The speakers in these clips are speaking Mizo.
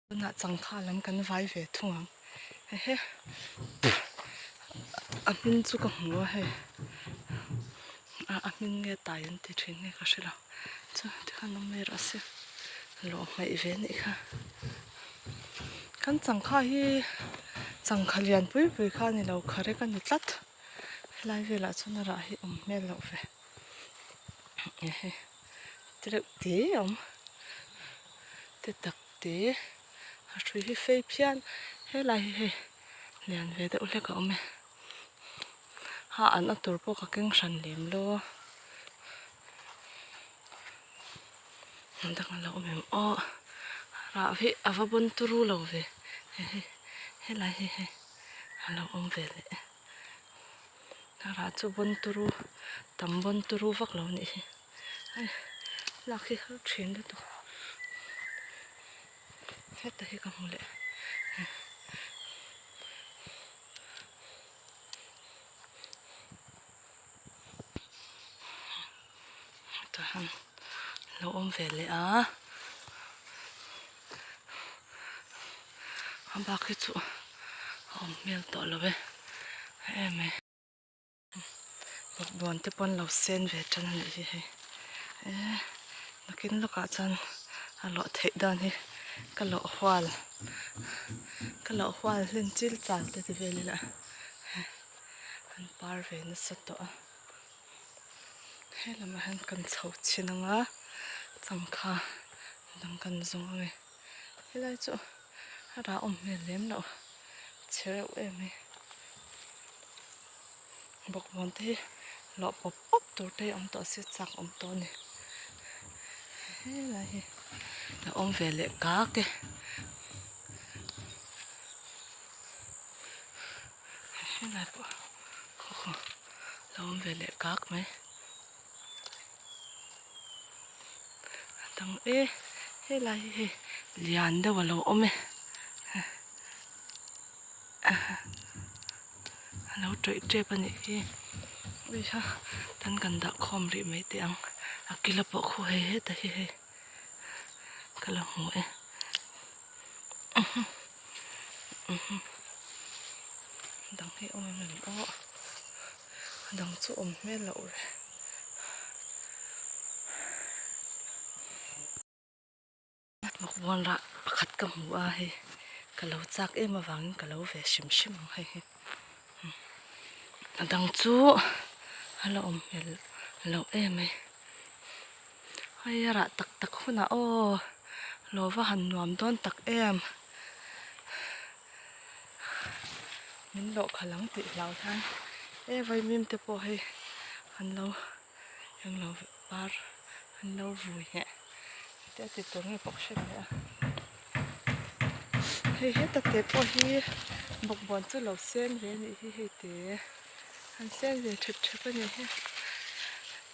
Tunah changkha lam kan vai ve thung ang hehe a hming chu ka hmu a hei a hming nge tai an ti thin nge ka hre lo chu tikhan awm mai rawh se lawh hmaih ve anih kha kan changkha hi changkha lian pui pui kha a ni lo kharek a ni tlat helai velah chuan a rah hi awm hmel loh ve hehe tereuh te a awm te tak te a hrui hi fei phian helai hi hei lian ve deuh hlek a awm e ha an a tur pawh ka keng hran lem lo a dang a lo awm em aw rah hi a va bawn turu lo ve hehe helai hi hei a lo awm ve leh a rah chu bawn turu tam bawn turu vak lo a nih hi. Hei lak hi har thin lutuk heta hi ka hmu leh hetah hian lo awm ve leh a a bak hi chu a awm hmel tawh lo e em e. Bawkbawn te pawh an lo sen ve tan a nih hi hei eee nakin lawkah chuan a lawh theih dan hi ka lawh hual ka lawh hual hlen chil chal te ti vel ila an par ve nasa tawh a he lamah hian kan chho chhin ang a changkha dang kan zawng ang e helai chu a rah awm hmel lem loh chhe reuh em mai. Bawkbawn te hi lawh pawp pawp tur te awm tawh se chak awm tawh a ni helai hi a awm ve leh kak e helai pawh khaw khaw a awm ve leh kak mai a dang e helai hi hei lian deuh a lo awm e. A lo tawih tep a nih hi uiha tan kan dah khawm rih mai teh ang a kila pawh khu hei heta hi hei ka la hmu e dang hi awm em em aw a dang chu awm hmel loh ve. Bawkbawn rah pakhat ka hmu a hei ka lo chak em avangin ka lo ve hrim hrim ang hei hi a dang chu a la awm hmel loh em mai hei a rah tak tak hunah aw lo va han nuam dawn tak em min lawh khalh ang tih hlau hian e vaimim te pawh hei an lo englo par an lo vui ngheh te a ti tur nge pawh ka hre leh a hei heta te pawh hi bawkbawn chu lo sen ve a nih hi hei te an sen ve thep thep a ni hi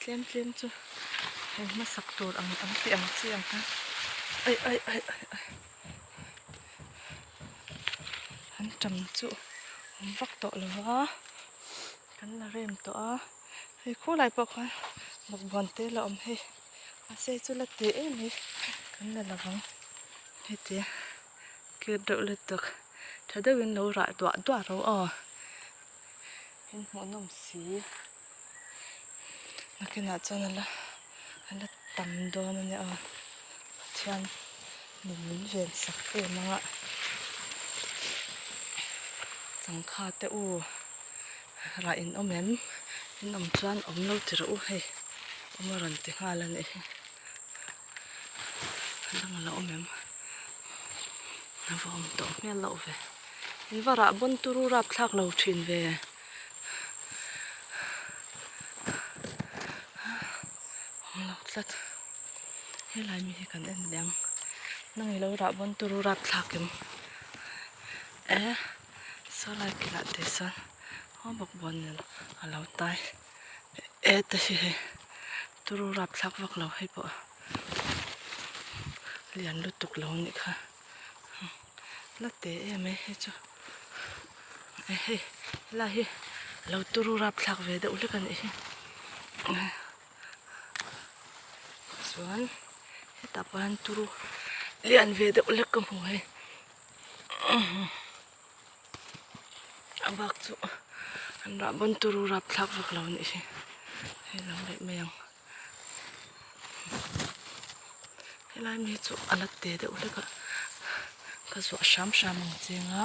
tlem tlem chu hei hmasak tur ang an tih ang chi ang khan ai ai ai ai ai an tam chu awm vak tawh lo va kan la rem tawh a. Hei khulai pawh khan bawkbawn te la awm hei mahse chu la teh em mai kan la lo vang heti cute deuh lutuk tha deuhin lo rah duah duah ro aw in hmuhnawm si nakinah chuan ala ala tam dawn ania aw Pathian min min ven sak em anga changkha te u. Rah in awm em? In awm chuan awm lo ti rawh u hei awm a rawn ti nghal a nih hi a dang a la awm em? A va awm tawh hmel loh ve in va rah bawn turu rap thlak lo thin ve awm lo tlat helai mi hi kan en leh ang nang i lo rah bawn turu rap thlak em? E saw lai kilah te sawn aw bawkbawn nen a lo tai e te hi hei turu rapthlak vak lo hei pawh lian lutuk lo anih kha la te em mai hei chu e hei helai hi lo turu rapthlak ve deuh hlek anih hi chuan hetah pawh hian turu lian ve deuh hlek ka hmu hei. A bak chu an rah bawn turu rapthlak vak lo anih hi hei lo leh mai ang helai mi chu a la te deuh hlek a ka zuah hram hram ang cheng a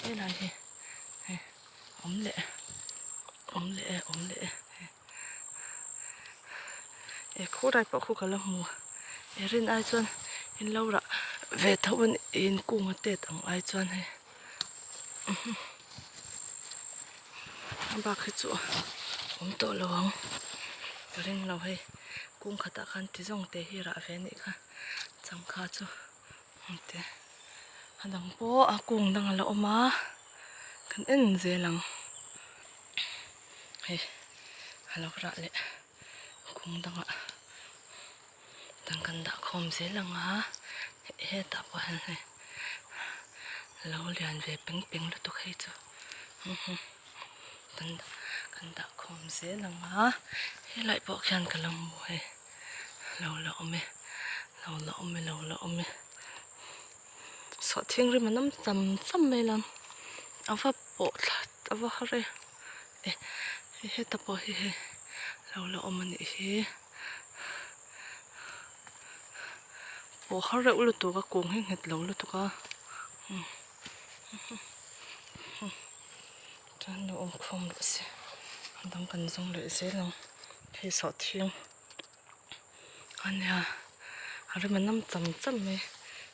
helai hi hei awm leh awm leh e awm leh e he khawrai pawh khu ka la hmu e rin ai chuan in lo rah ve tho a nih in kung a tet ang ai chuan hei a bak hi chu awm tawh lo ang ka ring lo hei kung khatah khan ti zawng te hi rah ve a nih kha changkha chu te a dang pawh a kung dang a la awm a kan en zel ang. Hei a lo rah leh kung dangah dang kan dah khawm zel ang a hetah pawh hian hei lo lian ve peng peng lutuk hei chu kan kan dah khawm zel ang a helai pawh khian ka la hmu hei lo la awm e lo la awm e lo la awm e sawhthing rim an awm cham cham mai lam a va pawh thla a va har e eh hei heta pawh hi hei lo la awm a nih hi pawh har reuh lutuk a kung hi nghet lo lutuk a chuan lo awm khawm rawh se a dang kan zawng leh zel ang hei sawhthing a nia a rem a nam cham cham mai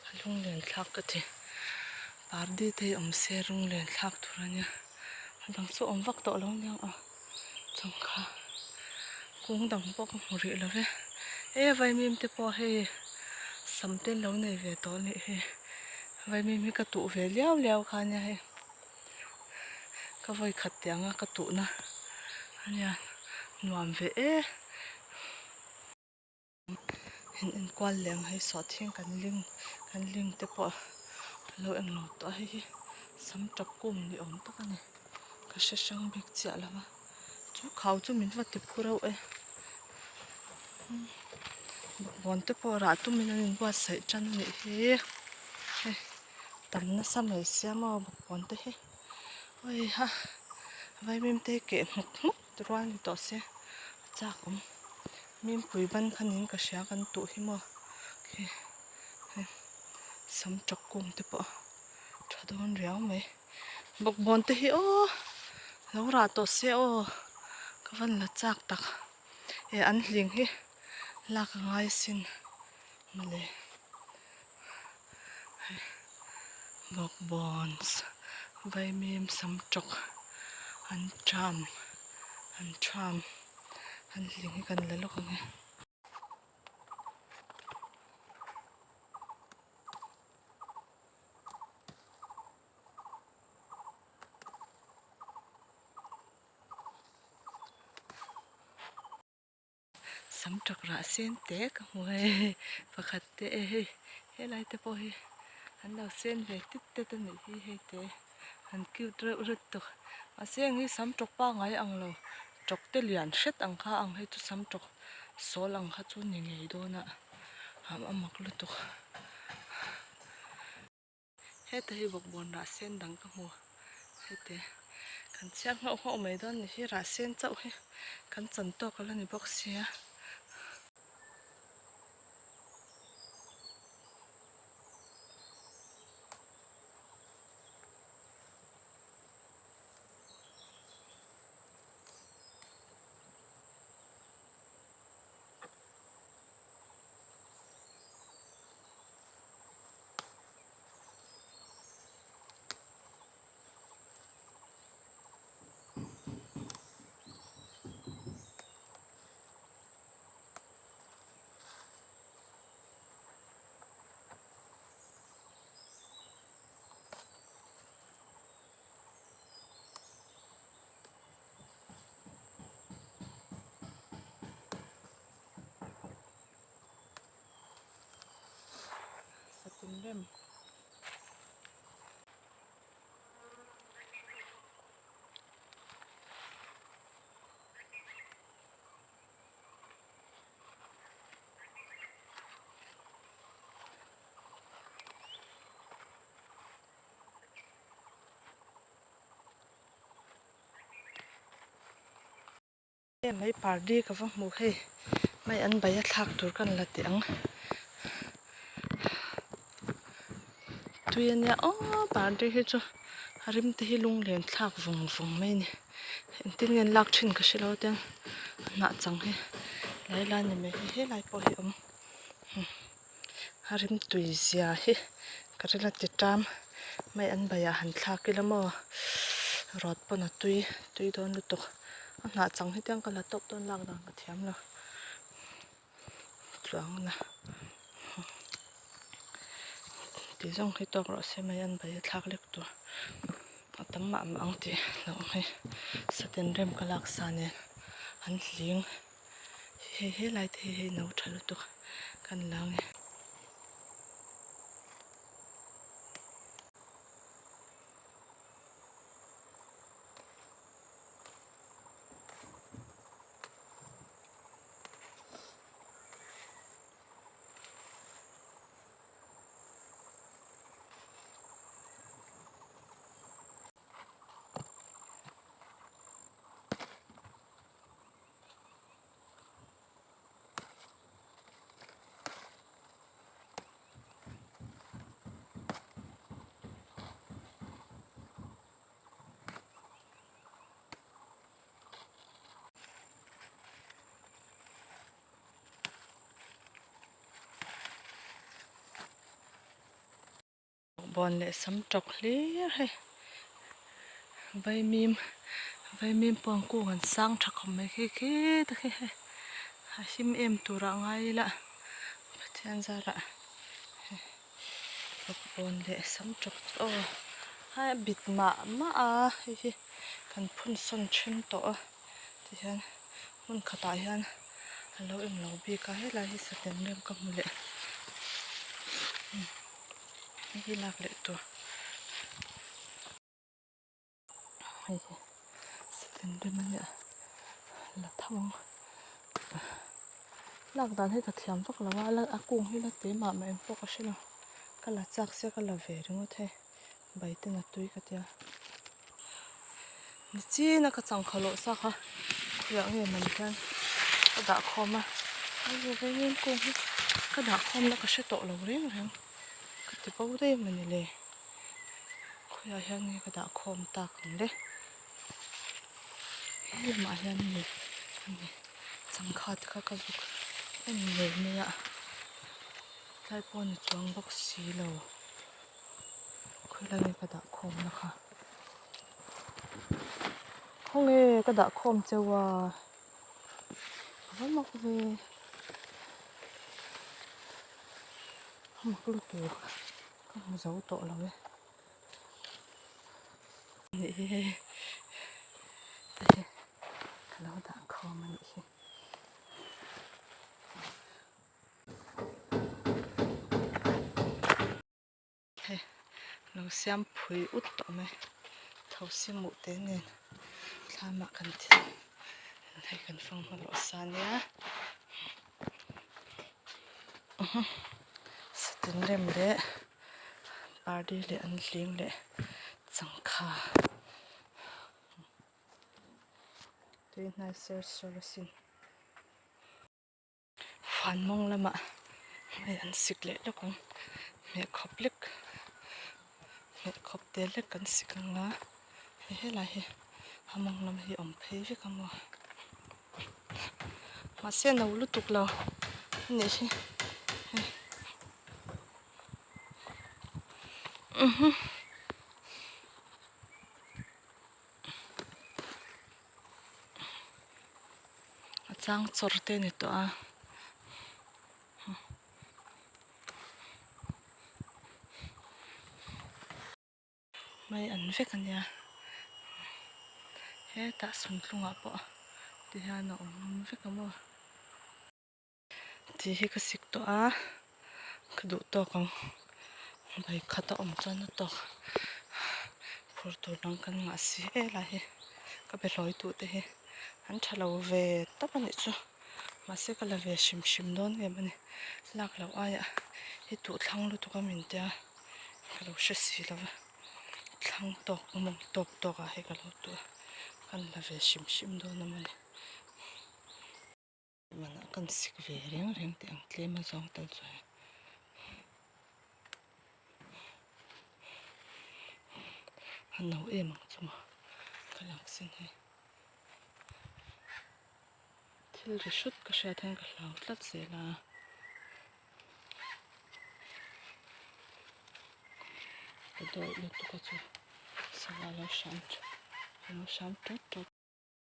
a lunglen thlak ka ti pardi te hi awm se lunglen thlak tur a nia a dang chu awm vak tawh lo aniang a changkha kung dang pawh ka hmu rih lo ve e vaimim te pawh hei sam te an lo nei ve tawh a nih hi vaimim hi ka tuh ve liau liau kha ania hei ka vawi khat tih anga ka tuhna a nia nuam ve e. In enkual leh ang hei sawhthing kan ling kan ling te pawh a lo englo tawh a hei hi sam tap kum ni awm tak a ni ka hre hrang bik chiah lo va chu khau chu min va ti phu reuh e bawkbawn te pawh rah tumin an inbuatsaih tan a nih hi hei tam nasa mai sia maw bawkbawn te hi awiha vaimim te hi keh hmuk hmuk rual ni tawh se a chak awm mimpui ban kha niin ka hria kan tuh hi maw khi hei sam tawk kung te pawh tha dawn riau mai bawkbawn te hi aw lo rah tawh se aw ka van la chak tak eh an hling hi lak a ngai asin mawle hei bawkbawn vaimim sam tawk an ṭham an ṭham an hling hi kan la lawk ang e. Sam tak rah sen te ka hmu hei pakhat te e hei helai te pawh hi an lo sen ve tit tet a nih hi hei te an cute reuh lutuk mahse eng hi sam tawk pangngai ang lo tawk te lian hret ang kha ang hei chu sam tawk sawl ang kha chu ni ngei dawn a a mak lutuk. Heta hi bawkbawn rah sen dang ka hmu hete kan chhiar nghauh nghauh mai dawn ni hi rah sen chauh hi kan chan tawk a la ni bawk sia. Mai pardi ka va hmu hei mai an bai a thlak tur ka la teh ang tui ania aw pardi hi chu a rim te hi lunglen thlak vawng vawng mai a ni engtin nge an lak thin ka hre lo a tiang a hnah chang hi lai lai ni mai hi helai pawh hi a awm. A rimtui zia hi ka ring a ti tam mai an baiah han thlak ila maw rawt pawn a tui tui dawn lutuk a hnah chang hi tiang ka la tawp dawn lak dan ka thiam lo chuangna ti zawng hi tawk rawh se mai an bai a thlak lek tur a tam mah mah ang tih hlauh mai satin rem ka lak sa nen an hling. Hei helai te hi hei no tha lutuk kan lang e. Bawn leh sam tawk hlir hei vaimim vaimim pawh an kung an sang tha khawp mai khi khi te khi hei a him em turah ngai ila Pathian zarah hei bawn leh sam tawk chu aw a bit mah mah a hei hi kan phun sawn then tawh a tihian hmun khatah hian a lo englo bik a helai hi saten rem ka hmu leh. Hei hi lak leh tur hei hi saten rem a nia la tho ang lak dan hi ka thiam vak lo a a kung hi la te mah mah em pawh ka hre lo ka la chak sia ka la ve ringawt hei bai ten a tui ka tia nichin a ka changkha lawh sa kha khawiah nge man hian ka dah khawm a hei vaimim kung hi ka dah khawm na ka hre tawh lo reng reng ka ti bo daih a mawni le khawiah hian nge ka dah khawm tak ang le he lamah hian nge ani changkha te kha ka zuk en ngei mai a tlai pawh a ni chuang bawk si lo. Khawilai nge ka dah khawm na kha khawnge ka dah khawm cheu a a va mak ve a mak lutuk ka hmu zo tawh lo e nih hi hei te hi ka lo dah khawm a nih hi. Hei lo siam phui ut tawh mai thosi muh te nen thlamah kan thil hei kan fang hma lawh sa nia satin rem leh pardi leh an hling leh changkha tui hnai ser sawr asin. Huan mawng lamah hei an sik leh lawk ang hmeh khawp lek hmeh khawp te lek kan sik ang a hei helai hi a mawng lam hi awm phei vek ang aw mahse a no lutuk lo a nih hi hei A chang chawr te a ni tawh a mai an vek a nia hetah sumthlungah pawh ti hian a awm vek a maw. Tih hi ka sik tawh a ka duh tawk ang bike khat a awm chuan a tawk phur tur dang kan ngah si e lai hi ka be hlawi duh te hi an tha lo ve tawp a nih chu mahse ka la ve hrim hrim dawn em a ni lak loh aiah i duh thlang lutuk a min tia ka lo hre si lo va thlang tawk mawng tawk tawk ah hei ka lo duh a ka la ve hrim hrim dawn a mawni. Manah kan sik ve reng reng teh ang tlem a zawng tal chu hei. A no em ang chu maw ka lak sin hei. Thil ri hrut ka hriat hian ka hlau tlat zel a. Ka dawih lutuk a chu sava lo hram lo hram tawt tawt.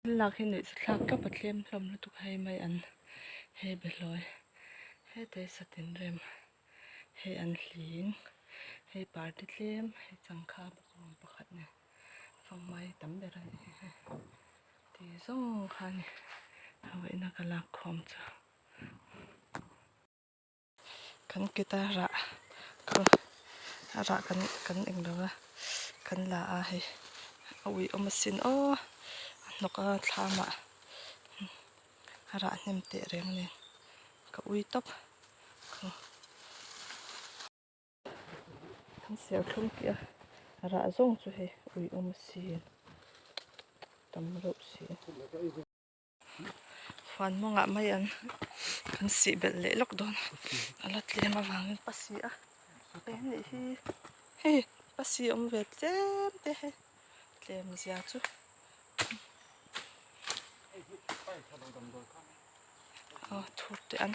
Thil lak hi nuih chu thlak tawp a tlem hlawm lutuk a hei mai an hei behlawi heta hi satin rem hei an hling hei party tlem hei changkha bawk a awm pakhat nen fanghmai tam ber a nih hi hei ti zawng kha a ni a vawiina ka lak khawm chu. Kan keta rah kha a rah kan kan eng lo va kan la a hei a ui awm asin aw a hnawk a thlamah a rah hnem teh reng nen ka ui tawp. Kan serthlum tih a rah zawng chu hei ui awm asin tam reuh si. Huan mawngah mai an kan sih belh leh lawk dawn a la tlem avangin pasi a eng nih hi hei pasi awm ve tlem te hei tlem zia chu aw thur te an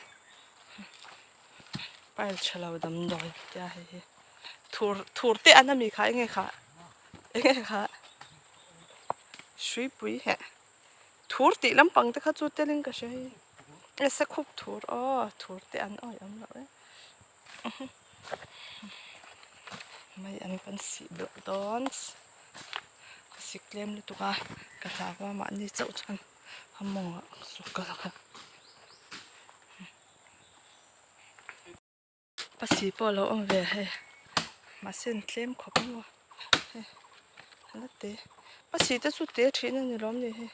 pile tha lo damdawi tia hei hi thur thur te an ami kha enge kha enge kha hruipui heh. Thur tih lampang te kha chu telin ka hria hei e sakhup thur aw thur te an awih awm loh e mai an kan sih belh dawn ka sik tlem lutuk a ka hlau a mahni chauh chuan a mawngah zuk ka la kha Pasi pawh a lo awm ve hei mahse an tlem khawp a maw hei a la te pasi te chu te thin a ni lawm ni hei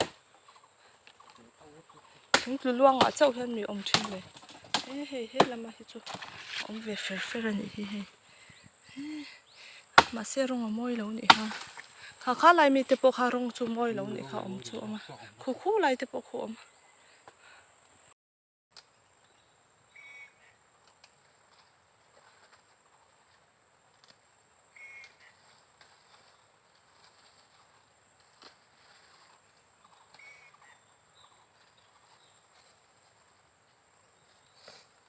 thing tlu luangah chauh hian mi awm thin le he hei he lama hi chu a awm ve fer fer a nih hi hei mahse rawng a mawi lo nih kha kha kha lai mite pawh kha rawng chu mawi lo nih kha awm chu a awm a khu khu lai te pawh khu a awm.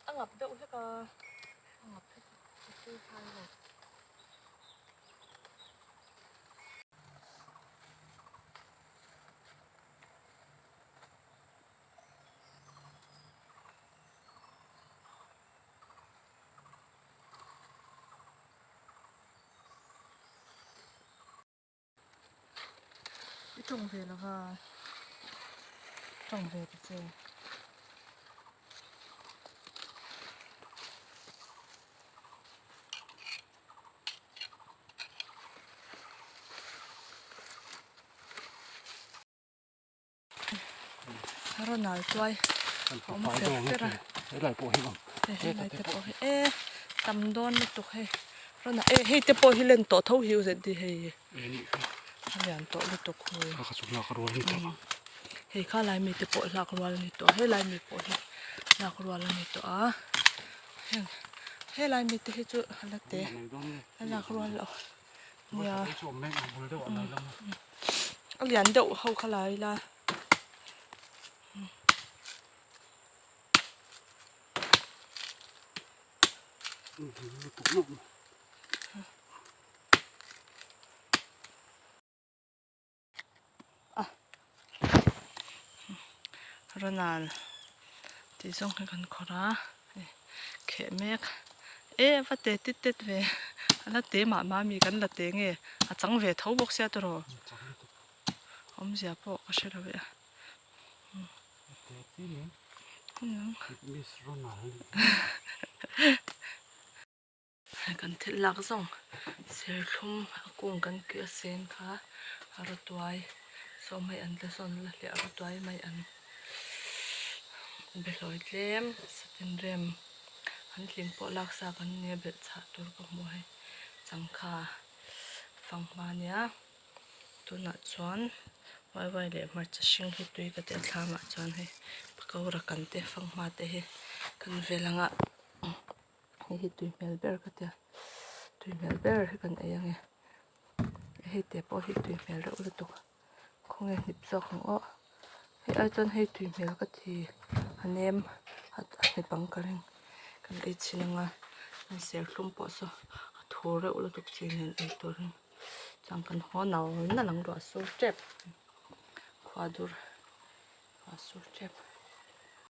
A ngap deuh hlek a a ngap hlek a tui phai lo. I tawng ve lova tawng ve ta che. Ronald tuai a awm fer fer a helai pawh hi awm helai te pawh hi e tam dawn lutuk hei Ronald e hei te pawh hi len tawh tho hi u zet di hei a lian tawh lutuk hu kha chu lak rual ni tawh hei kha lai mi te pawh lak rual ni tawh helai mi pawh hi lak rual a ni tawh a heng helai mi te hi chu a la te a lak rual loh nia a lian deuh ho kha la ila Ronald tih zawng hi kan khawrh a hei kheh mek e a va te tit tet ve a la te mah mah a mi kan la te nge a chang ve tho bawk sia tawh awmzia pawh ka hre lo e a. Kan thil lak zawng serthlum a kung kan kih a sen kha a rawtuai saw mai an la sawn la hliah rawtuai mai an behlawi tlem satin rem an tling pawh lak sa kan nia belh chhah tur ka hmu a hei changkha fanghma nia tunah chuan waiwai leh hmarcha hring hi tui ka ti a thlamah chuan hei. Kora kan te fanghma te hi kan vel ang a hei hi tui hmel ber ka tia tui hmel ber hi kan ei ange hei te pawh hi tui hmel reuh lutuk khawnge hnip zawk ang aw hei ai chuan hei tui hmel ka ti a nem a hnip ang ka ring kan ei chhin ang a serthlum pawh saw a thu reuh lutuk chi nen ei turin chuan kan haw nal nal ang ruah sur tep khua dur. A sur tep.